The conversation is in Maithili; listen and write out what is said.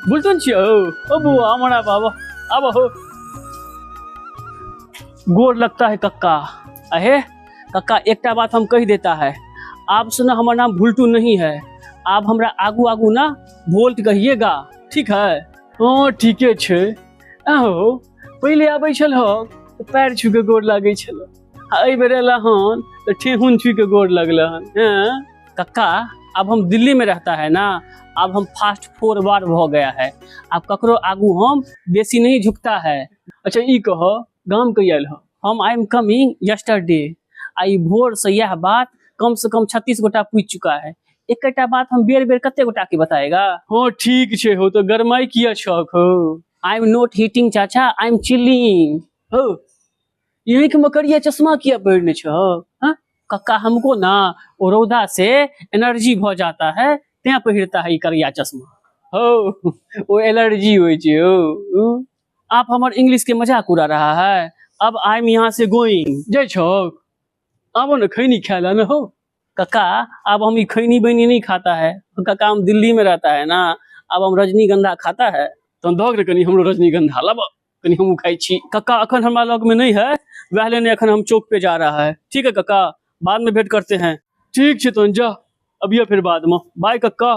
बुलटुन छियै हो ओ बुआ हमरा बाबा आब हो। गोर लगता है कक्का। अहे कक्का, एकटा बात हम कहि देता है, आप से ना हमर नाम भुलटू नहीं है, आप हमरा आगू आगू ना वोल्ट कहिएगा, ठीक है? हाँ ठीके छै। आहो पहिले आबै छल हो तऽ पैर छू के गोर लागै छल, आ एहि बेर एला हन तऽ ठेहुन छू के गोर लगल हन। हैं कक्का, अब हम दिल्ली में रहता है ना, अब हम फास्ट फोरवर्ड भ गया है, अब ककरो आगू हम बेसी नहीं झुकता है। अच्छा ई कह, गाम कहिया आयल हँ? हम I am coming yesterday. आ ई भोर से यह बात कम से कम 36 गोटा पूछ चुका है, एकटा बात हम बेर बेर कते गोटा के बताएगा? हाँ ठीक छै हो, तो गरमाई किया छक हो? I am not heating चाचा, I am chilling. हो आँखि में करिया चश्मा किया पहिरने छह? हाँ कक्का, हमको ना वो रौदा से एनर्जी भ जाता है, तें पहिरता है ई करिया चश्मा। हो वो एलर्जी होइ छै हो। आप हमर इंग्लिश के मजाक उड़ा रहा है। अब I am यहाँ से गोइंग। जाइ छक? आबो ने खैनी खाय ला ने हो। कक्का, अब हम ई खैनी बैनी नहीं खाता है कक्का, हम दिल्ली में रहता है ना, अब हम रजनीगंधा खाता है। तहन दऽ रे कनी हमरो रजनीगंधा लाबऽ, कनी हमहूँ खाइ छी। कक्का अखन हमरा लग में नहीं है, वएह लेने अखन हम चौक पे जा रहा है। ठीक है कक्का, बाद में भेंट करते हैं। ठीक छै तहन जा, अबियऽ फेर बाद में। बाय कक्का।